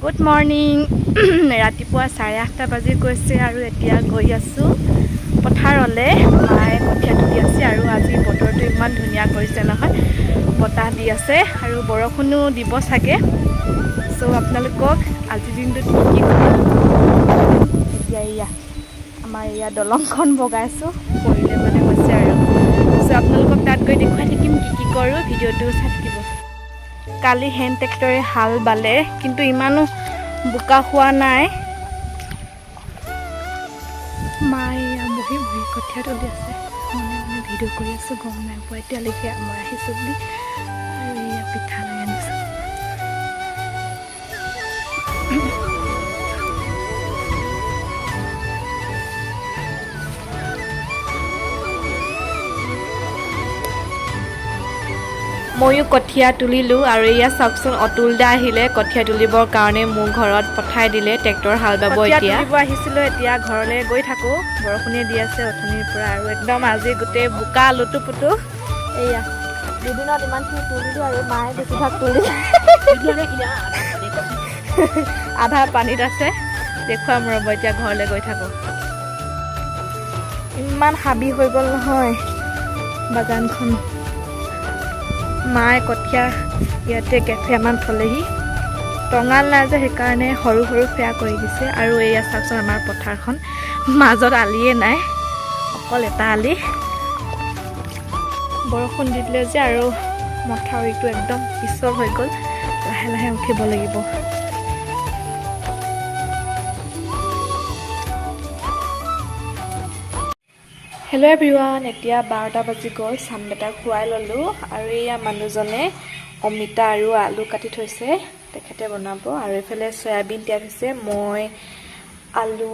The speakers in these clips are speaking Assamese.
Good morning. ৰাতিপুৱা 8:30 বাজি গৈছে আৰু এতিয়া গৈ আছোঁ পথাৰলৈ। মায়ে কঠীয়া তুলি আছে আৰু আজি বতৰটো ইমান ধুনীয়া কৰিছে নহয়, বতাহ দি আছে আৰু বৰষুণো দিব চাগে। চ' আপোনালোকক আজিৰ দিনটোত কি কি কৰোঁ। এতিয়া এয়া আমাৰ এয়া দলংখন বগাইছোঁ, পৰিলে মানে হৈছে আৰু। চ' আপোনালোকক তাত গৈ দেখুৱাই থাকিম কি কি কৰোঁ, ভিডিঅ'টো চাই থাকিব। কালি হেণ্ড ট্ৰেক্টৰে হাল বালে, কিন্তু ইমানো বোকা হোৱা নাই। মায়ে এয়া বহি বহি কঠীয়া তুলি আছে। মনে মনে ভিডিঅ' কৰি আছোঁ, গম নাই পোৱা এতিয়ালৈকে মই আহিছোঁ বুলি। আৰু এয়া পিঠা লৈ আনিছোঁ। ময়ো কঠীয়া তুলিলোঁ আৰু এয়া চাওকচোন, অতুল দা আহিলে কঠীয়া তুলিবৰ কাৰণে। মোৰ ঘৰত পঠাই দিলে, ট্ৰেক্টৰ হাল বাব। কঠীয়া এতিয়া তুলিব আহিছিলোঁ, এতিয়া ঘৰলৈ গৈ থাকোঁ। বৰষুণে দি আছে অথনিৰ পৰা আৰু একদম আজি গোটেই বোকা লুটু পুটু। এয়া দুদিনত ইমানখিনি তুলিলোঁ আৰু মায়ে বেছিভাগ তুলিলে, আধা পানীত আছে। দেখুৱাম ৰ'ব, এতিয়া ঘৰলৈ গৈ থাকোঁ। ইমান হাবি হৈ গ'ল নহয় বাগানখন। মায়ে কঠীয়া ইয়াতে কেফেমান থ'লেহি, টঙাল নাই যে, সেইকাৰণে সৰু সৰু ফেয়া কৰি দিছে। আৰু এয়া চাওকচোন, আমাৰ পথাৰখন, মাজত আলিয়ে নাই, অকল এটা আলি। বৰষুণ দি দিলে যে আৰু মথাউৰিটো একদম পিছল হৈ গ'ল, লাহে লাহে উঠিব লাগিব। হেল্ল' এভৰিৱান, এতিয়া 12টা বাজি গ'ল। চানবেটাক খুৱাই ল'লোঁ আৰু এয়া মানুহজনে অমিতা আৰু আলু কাটি থৈছে, তেখেতে বনাব। আৰু এইফালে চয়াবিন তিয়াই থৈছে। মই আলু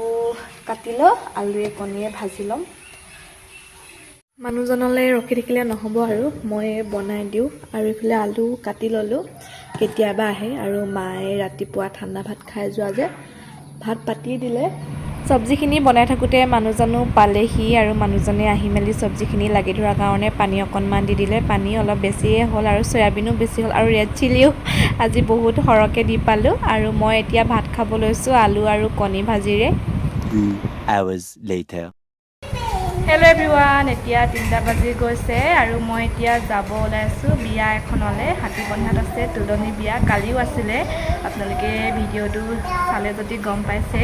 কাটি লওঁ, আলুৱে কণীয়ে ভাজি ল'ম। মানুহজনলৈ ৰখি থাকিলে নহ'ব আৰু মই বনাই দিওঁ। আৰু এইফালে আলু কাটি ল'লোঁ, কেতিয়াবা আহে। আৰু মায়ে ৰাতিপুৱা ঠাণ্ডা ভাত খাই যোৱা যে, ভাত পাতি দিলে। চব্জিখিনি বনাই থাকোঁতে মানুহজনো পালেহি আৰু মানুহজনে আহি মেলি চব্জিখিনি লাগি ধৰাৰ কাৰণে পানী অকণমান দি দিলে। পানী অলপ বেছিয়ে হ'ল আৰু চয়াবিনো বেছি হ'ল আৰু ৰেড চিলিও আজি বহুত সৰহকৈ দি পালোঁ। আৰু মই এতিয়া ভাত খাব লৈছোঁ আলু আৰু কণী ভাজিৰে। 2 hours later. Hello everyone, এতিয়া 3টা বাজি গৈছে আৰু মই এতিয়া যাব ওলাইছোঁ বিয়া এখনলৈ। হাতীবন্ধাত আছে তোলনি বিয়া, কালিও আছিলে, আপোনালোকে ভিডিঅ'টো চালে যদি গম পাইছে।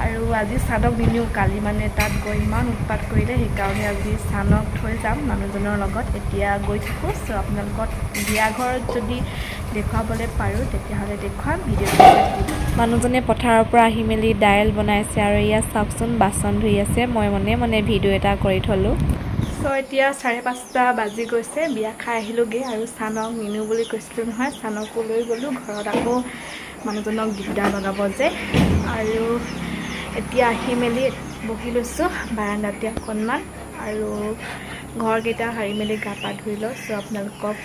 আৰু আজি চানক নিনিওঁ, কালি মানে তাত গৈ ইমান উৎপাত কৰিলে, সেইকাৰণে আজি চানক থৈ যাম মানুহজনৰ লগত। এতিয়া গৈ থাকোঁ। চ' আপোনালোকক বিয়া ঘৰত যদি দেখুৱাবলৈ পাৰোঁ, তেতিয়াহ'লে দেখুৱাম, ভিডিঅ'টো চাই থাকিব। মানুহজনে পথাৰৰ পৰা আহি মেলি দাইল বনাইছে আৰু ইয়াত চাওকচোন, বাচন ধুই আছে। মই মনে মনে ভিডিঅ' এটা কৰি থ'লোঁ। চ' এতিয়া 5:30 বাজি গৈছে, বিয়া খাই আহিলোঁগৈ। আৰু চানক নিনো বুলি কৈছিলোঁ নহয়, চানকো লৈ গ'লোঁ। ঘৰত আকৌ মানুহজনক দিগদাৰ লগাব যে। আৰু এতিয়া আহি মেলি বহি লৈছোঁ বাৰাণ্ডাতে অকণমান আৰু ঘৰকেইটা সাৰি মেলি গা পা ধুই লওঁ। চ' আপোনালোকক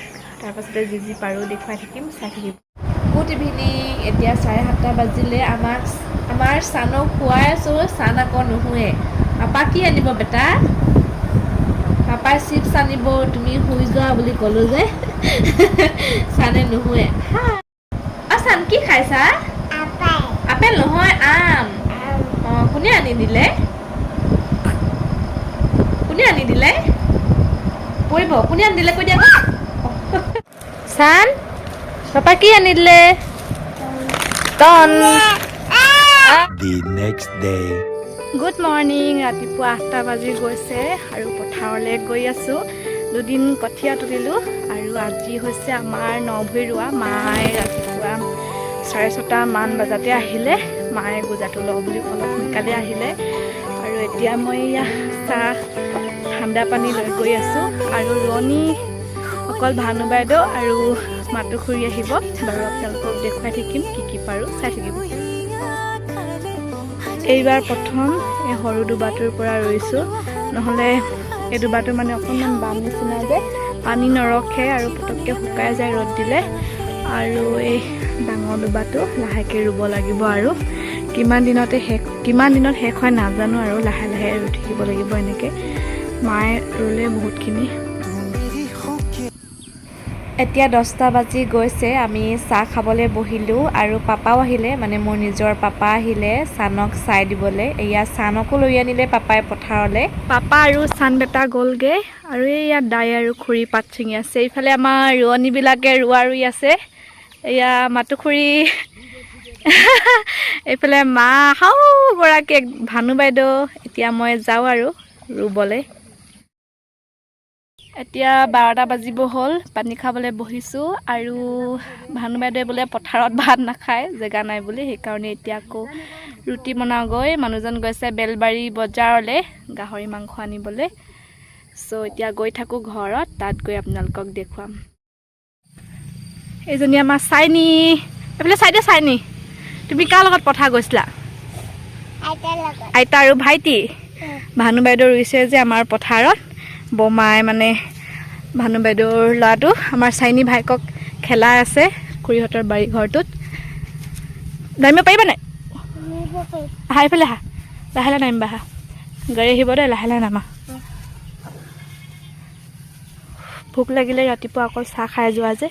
তাৰপাছতে যি যি পাৰোঁ দেখুৱাই থাকিম, চাই থাকিব। গুড ইভিনিং, এতিয়া 7:30 বাজিলে। আমাক আমাৰ চানক শুৱাই আছোঁ, চান আকৌ নুশুৱে। পাপা কি আনিব বেটা? পাপাই চিপছ আনিব, তুমি শুই যোৱা বুলি ক'লো যে, চানে নুশুৱে। অ চান, কি খাইছা? আপেল নহয়, আম। অঁ, কোনে আনি দিলে? কোনে আনি দিলে? পৰিব। কোনে আনি দিলে কৈ দিয়া আকৌ। চান, পাপা কি আনি দিলে? Ton. The next day. Good morning, ৰাতিপুৱা 8টা বাজি গৈছে আৰু পথাৰলৈ গৈ আছোঁ। দুদিন কঠীয়া তুলিলোঁ আৰু আজি হৈছে আমাৰ নভুই ৰোৱা। মায়ে ৰাতিপুৱা 6:30মান বজাতে আহিলে। মায়ে গোজাটো লওঁ বুলি অলপ সোনকালে আহিলে। আৰু এতিয়া মই এয়া চাহ ঠাণ্ডা পানী লৈ গৈ আছোঁ। আৰু ৰোৱনী অকল ভানু বাইদেউ আৰু মাতু খুৰী আহিব। বাৰু, আপোনালোকক দেখুৱাই থাকিম কি কি পাৰোঁ, চাই থাকিব। এইবাৰ প্ৰথম এই সৰু ডোবাটোৰ পৰা ৰুইছোঁ, নহ'লে এই ডোবাটো মানে অকণমান বাম নিচিনা যে, পানী নৰখে আৰু পটককৈ শুকাই যায় ৰ'দ দিলে। আৰু এই ডাঙৰ ডোবাটো লাহেকৈ ৰুব লাগিব আৰু কিমান দিনত শেষ হয় নাজানো, আৰু লাহে লাহে ৰুই থাকিব লাগিব এনেকৈ। মায়ে ৰুলে বহুতখিনি। এতিয়া 10টা বাজি গৈছে। আমি চাহ খাবলৈ বহিলোঁ আৰু পাপাও আহিলে, মানে মোৰ নিজৰ পাপা আহিলে চানক চাই দিবলৈ। এয়া চানকো লৈ আনিলে পাপাই পথাৰলৈ। পাপা আৰু চান বেটা গ'লগৈ আৰু এইয়া দাই আৰু খুৰী পাত ছিঙি আছে। এইফালে আমাৰ ৰোৱনীবিলাকে ৰোৱা ৰুই আছে। এয়া মাতু খুৰী, এইফালে মা হাও গৰাকী ভানু বাইদেউ। এতিয়া মই যাওঁ আৰু ৰুবলৈ। এতিয়া 12টা বাজিব হ'ল, পানী খাবলৈ বহিছোঁ আৰু ভানু বাইদেৱে বোলে পথাৰত ভাত নাখায়, জেগা নাই বুলি। সেইকাৰণে এতিয়া আকৌ ৰুটি বনাওগৈ। মানুহজন গৈছে বেলবাৰী বজাৰলৈ গাহৰি মাংস আনিবলৈ। চ' এতিয়া গৈ থাকোঁ ঘৰত, তাত গৈ আপোনালোকক দেখুৱাম। এইজনী আমাৰ চাইনী। এইফালে চাই দে চাইনী, তুমি কাৰ লগত পথাৰ গৈছিলা? আইতা আৰু ভাইটি। ভানু বাইদেউ ৰুইছে যে আমাৰ পথাৰত। বমাই মানে ভানু বাইদেউৰ ল'ৰাটো আমাৰ চাইনী ভাইকক খেলাই আছে খুৰীহঁতৰ বাৰী ঘৰটোত। নামিব পাৰিবা নাই? আহা, এইফালে আহা। লাহে লাহে নামিবা, আহা। গাড়ী আহিব দেই, লাহে লাহে নামা। ভোক লাগিলে, ৰাতিপুৱা অকল চাহ খাই যোৱা যে।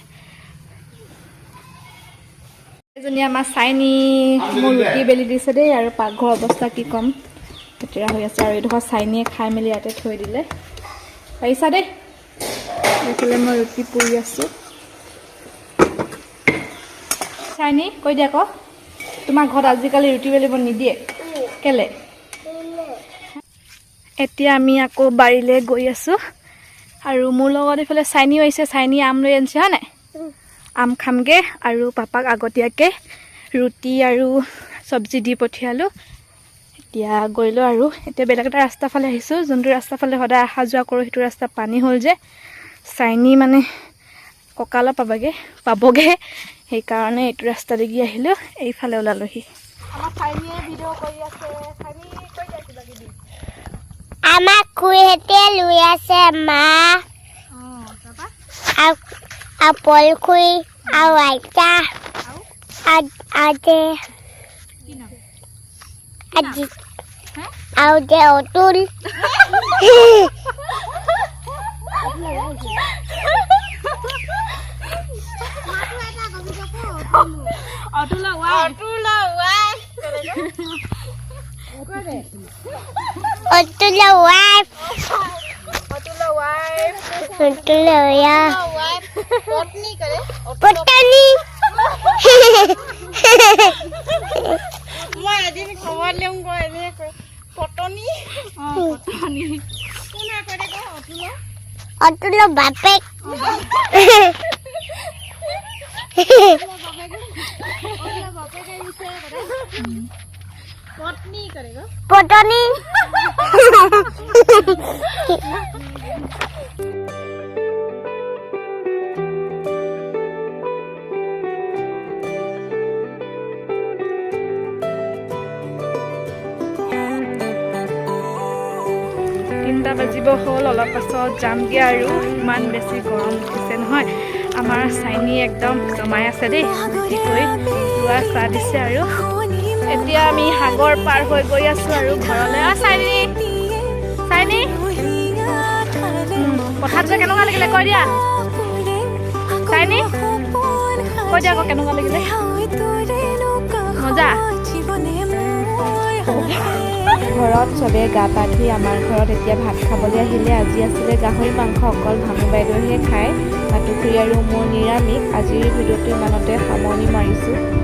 এজনী আমাৰ চাইনী মোৰ ৰুটি বেলি দিছে দেই। আৰু পাকঘৰৰ অৱস্থা কি ক'ম, লেতেৰা হৈ আছে। আৰু এইডোখৰ চাইনীয়ে খাই মেলি ইয়াতে থৈ দিলে। পাৰিছা দেই। এইফালে মই ৰুটি পুৰি আছোঁ। চাইনী, কৈ দিয়া আকৌ, তোমাৰ ঘৰত আজিকালি ৰুটি বেলিব নিদিয়ে কেলে? এতিয়া আমি আকৌ বাৰীলৈ গৈ আছোঁ আৰু মোৰ লগত এইফালে চাইনীও আহিছে। চাইনী আম লৈ আনিছে, হয় নাই? আম খামগৈ। আৰু পাপাক আগতীয়াকৈ ৰুটি আৰু চব্জি দি পঠিয়ালোঁ। এতিয়া গ'লোঁ আৰু এতিয়া বেলেগ এটা ৰাস্তা ফালে আহিছোঁ। যোনটো ৰাস্তা ফালে সদায় অহা যোৱা কৰোঁ, সেইটো ৰাস্তা পানী হ'ল যে চাইনী মানে কঁকালত পাবগৈ। সেইকাৰণে এইটো ৰাস্তা দেখি আহিলোঁ, এইফালে ওলালোহি। আমাৰ চাইনীয়ে ভিডিঅ' কৰি আছে। চাইনী, কৈ দিয়া কিবা কিবি। আমাক খুৰীহঁতে লৈ আছে, মা। অঁ, তাৰপৰা? আৰু পল খুৰী আৰু আইতা। আৰু? আৰু কি নাম? আজি হা? আৰু যে Atul. Atul Y. Atul wife. Atul wife. Atul পত্নী। মই এদিন খবৰ লিওঁগৈ, এনে কয় পটনি। অঁ, পত্নী। কোনে কৈ দে অতুল। অতুল বাপেক। পত্নী কৰে গো। পত্নী। 3টা বাজিব হ'ল, অলপ পাছত যামগৈ। আৰু ইমান বেছি গৰম উঠিছে নহয়। আমাৰ চাইনী একদম জমাই আছে দেই, ৰুটি কৰি লোৱা চাহ দিছে। আৰু এতিয়া আমি সাগৰ পাৰ হৈ গৈ আছোঁ আৰু ঘৰলৈ। অ চাইনী, চাইনী, পথাৰত গৈ কেনেকুৱা লাগিলে কৈ দিয়া। চাইনী, কৈ দিয়া আকৌ, কেনেকুৱা লাগিলে? মজা। ঘৰত চবে গা পা ধুই আমাৰ ঘৰত এতিয়া ভাত খাবলৈ আহিলে। আজি আছিলে গাহৰি মাংস, অকল ভানু বাইদেউহে খায়। মাতুখুৰী আৰু মোৰ নিৰামিষ। আজিৰ ভিডিঅ'টো ইমানতে সামৰণি মাৰিছোঁ।